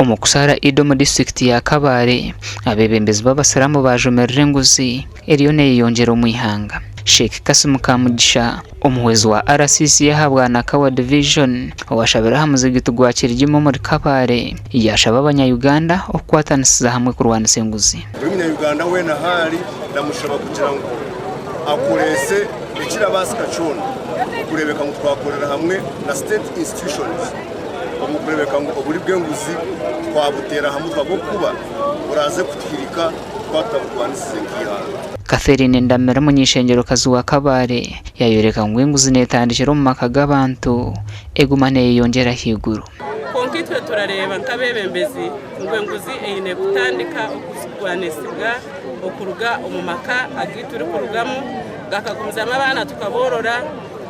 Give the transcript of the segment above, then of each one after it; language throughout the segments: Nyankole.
Omu kusaara Eid omu disiturikiti ya Kabale, abeebembezi b'abasiraamu baajumirira enguzi eriyo neeyeyongyera omu ihanga. Sheikh Kassim Kamugisha, omuhwezi wa RCC aha Bwanakawa Division owashabire aha muzigiti gwa Kirigima omuri Kabale, yaashaba abanya-Uganda okukwatanisiza hamwe kurwanisa enguzi. Buri munya-Uganda weena ahu ari ndamushaba kugira ngu akoreese ekirabaasika kyona okureebeka ngu twakorera hamwe na state institutions omu kureebeka ngu oburi bw'enguzi twabuteera aha mutwe ahabw'okuba buraaze kutuhirika twaba tutaburwanisize nk'eihanga. Catherine Ndamira omuny'eishengyerokazi wa Kabale yayoreka ngu enguzi netandikira omu maka g'abantu eguma neyeyongyera ahaiguru. Kwonka itwe turareeba nk'abeebembezi ngu enguzi eine kutandika okurwanisibwa okuruga omu maka agu turikurugamu gakagumizamu abaana tukaboorora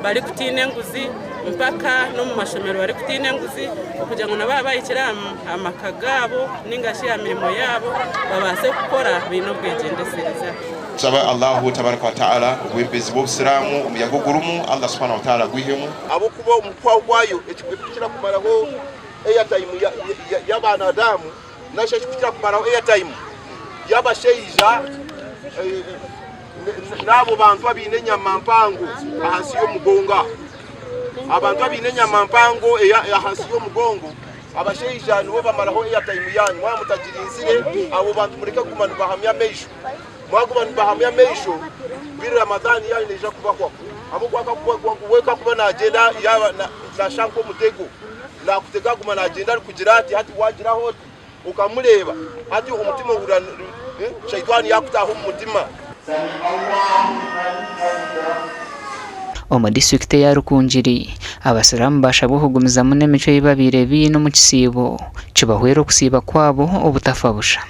barikutiina enguzi mpaka n'omu mashomero barikutiina enguzi okugira ngu na baaba bahikire aha maka gaabo ninga shi aha mirimo yaabo babaase kukora baine obwegyendesereza. Tusaba Allahu tabaraka wa ta'ala obwebembezi bw'obusiraamu omuyaga ogurimu Allah subhanahu wa ta'ala agwihemu. Ahabw'okuba omu kuhwaho kwayo ekirikukira kumaraho airtime y'abanadamu nari ekirikukira kumaraho airtime y'abashaija n'abo bantu abaine enyama mpango ahansi y'omugongo aho. Abantu abaine enyama mpango ahansi y'omugongo abashaija nibo bamaraho airtime yaanyu. Mwaba mutagirinzire abo bantu mureke kuguma nibahamya amaisho. Mwaguma nibahamya amaisho, biri Ramadhan yaanyu neija kubahwaho. Ahabw'okuba we kakuba naagyenda yaaba naashusha nk'omutego, naakutega aguma naagyenda arikugira ati, hati waagiraho oti okamureeba, hati omutima ohurira shaitani yaakutaaha omu mutima. Omu disiturikiti eya Rukungiri, abasiraamu baashabwa okugumizamu n'emicwe ei babaire baine omu kisiibo kibahwere okusiiba kwabo obutafa busha.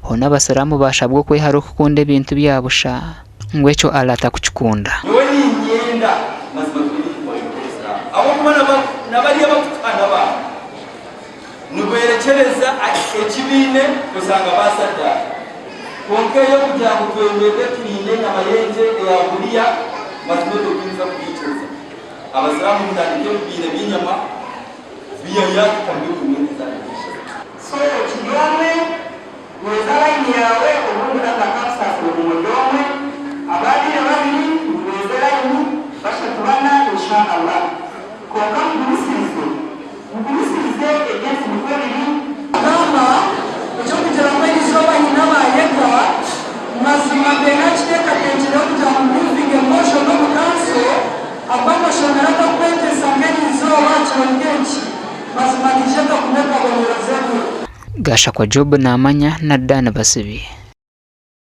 Hoona Abasiraamu baashabwa okwehara okukunda ebintu bya busha ngu ekyo Allah atakukikunda. Nyowe niinyenda mazima tube niitwe nk'Obusiraamu ahabw'okuba na bariya abakutuhana abantu nibeerekyereza eki baine osanga baasaddaaka. Kwonka eyo kugira ngu twemerere twine enyama y'ente eya buriya mazima ebyo tituza kubiikiriza. Abasiraamu mutandike ebibiina by'enyama biyaya tutandike kunywa ente zanyu z'eshatu. So kiri omwe, weeza layini yaawe obundi haza akakusaasira ogu muri omwe, ababaire babiri nibeeza layini, bashatu bana Insha Allah. Kwonka mugumisirize, mugumisirize eby'ensi nikwo biri. Gamba eky'okugira ngu erizooba haine abaayega, mazima mbe nakiteekateekireho kugira ngu movinge motion omu kanso agu amashomero agakwegyesa nk'erizooba aha kiro nk'eki mazima gaije gagume gaboneerezebwe. Gashakwa Job Namanya na Dan Basibi.